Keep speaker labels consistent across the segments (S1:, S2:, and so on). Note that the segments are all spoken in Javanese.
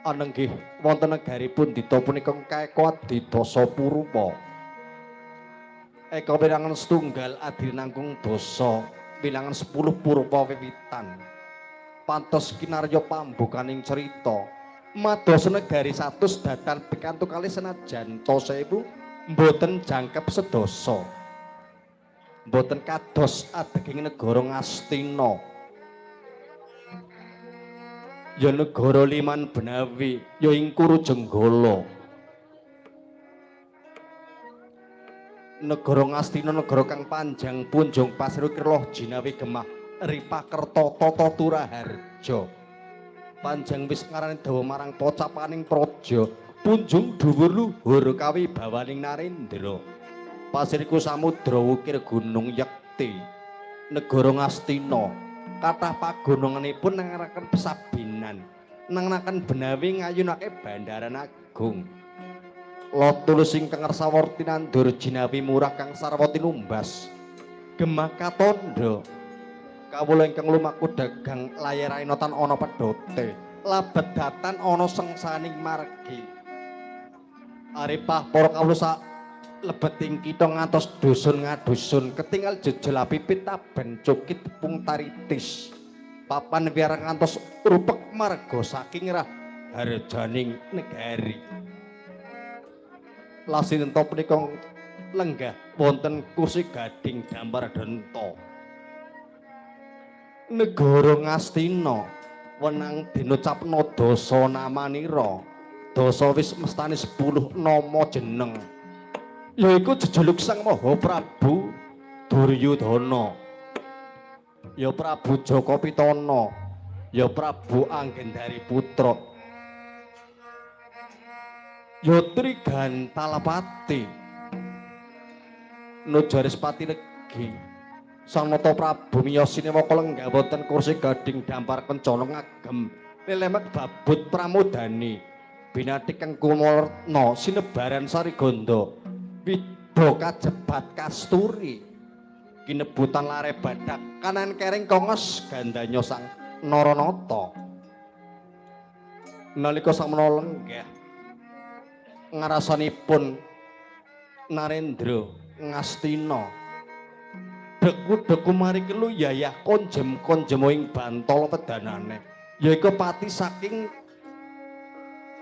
S1: Anenggih wonten negari pundita punika Kaeka Adidasa Purupa. Eka wilangan setunggal adil nangkung dasa wilangan 10 purupa wiwitan. Pantes kinarya pambukaning cerita. Madosa negari 100 datan pikantuk kalih senajan ta sewu mboten jangkep sedasa. Mboten kados adeging negara Ngastina. Ya negara Liman Benawi, ya ing Kurujenggala. Negara Ngastina negara kang panjang punjung pasir kirloh jinawi gemah Ripakerta tata turaharja. Panjang wis ngarani dawa marang pocapaning praja, punjung dhuwur luhur kawibawaning narendra. Pasiriku samudra wukir gunung Yekti. Negara Ngastina kathah pagununganipun nangaraken pesabinan, nanganaken benawi ngayunake bandaran agung. Lotulus ingkang ngersawa tinandur jinawi murah kang sarwa tinumbas. Gemah katandha kawula ingkang lumaku dagang layar tan ana pedhote, labet datan ana sengsaning margi. Aripah para kawula sak lebeting kitha ngantos dusun ngadusun ketingal jejel pipit taben cukit tepung taritis. Papan wiara ngantos rupek marga saking raharjaning negari. Lasinenta punika lenggah wonten kursi gading dampar denta. Negara Ngastina wenang dinucapna dasa namanira. Dasa wis mestani 10 nama jeneng. Yaiku jejuluk Sang Maha Prabu Duryudana. Ya Prabu Jaka Pitana, ya Prabu Anggendari Putra. Ya Trigantalapati. Nujarispati Legi. Sang Nata Prabu miyos sinewaka lenggah wonten kursi gading dampar kencana ngagem lelemet babut pramodani. Binati kang kumarna sinebaran sariganda. Wida kajebat kasturi. Kinebutan lare badak kanan kereng konges gandanya sang Naranata. Nalika samana lenggah ngarasanipun Narendra Ngastina deku-deku mari kelu yayah konjem konjemo ing bantala wedanane, yaiku pati saking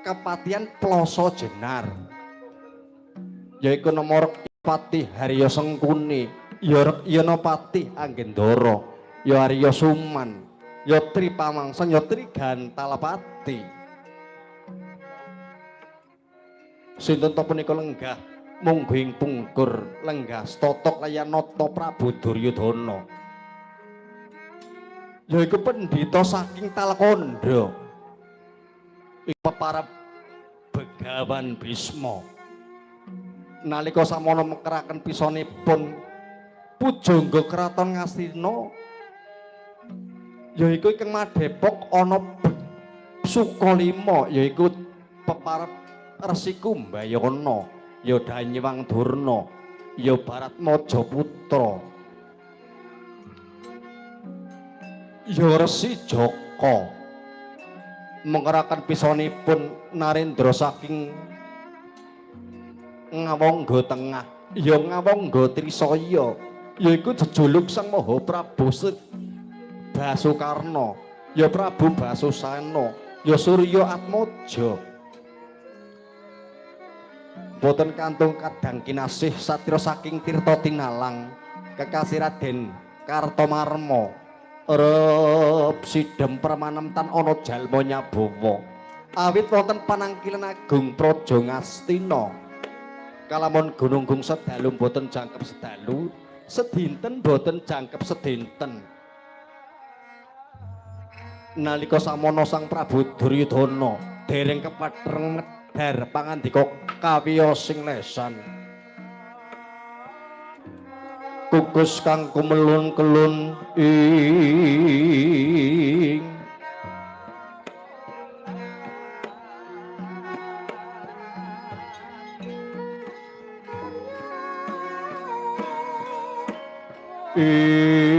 S1: kepatian Ploso Jenar, yaiku nomor Pati Harya Sengkuni, ya Yanapati Anggendara, ya Arya Suman, ya Tri Pamangsan, ya Trigantalapati. Sinten ta punika lenggah mungguh ing pungkur lenggah stotok layanata Prabu Duryudana, yaiku pendhita saking Talkandha peparab Begawan Bisma. Nalika samono mekeraken pisonipun pujangga kraton Ngastina, yaiku ingkang madhepok ana Sukalima, yaiku peparab Resi Kumbayana, ya Danyewang Durna, ya Baratmaja Putra, ya Resi Jaka. Mengerakan pisonipun Narendra saking Ngawangga Tengah, ya Ngawangga Trisaya, yaiku jejuluk Sang Maha Prabu Basukarna, ya Prabu Basusana, ya Surya Atmaja. Boten kantung kadang kinasih satria saking Tirta Tinalang, kekasih Raden Kartomarma, rep sidem permanem tan ana jalma nyabawa. Awit wonten panangkilan agung Praja Ngastina. Kalamun gununggung sedalu boten jangkep sedalu, sedinten boten jangkep sedinten. Nalika samono Sang Prabu Duryudana dereng kepathreng medhar pangandika kawiyosing lesan. Kukus kang kumelun-kelun ing ing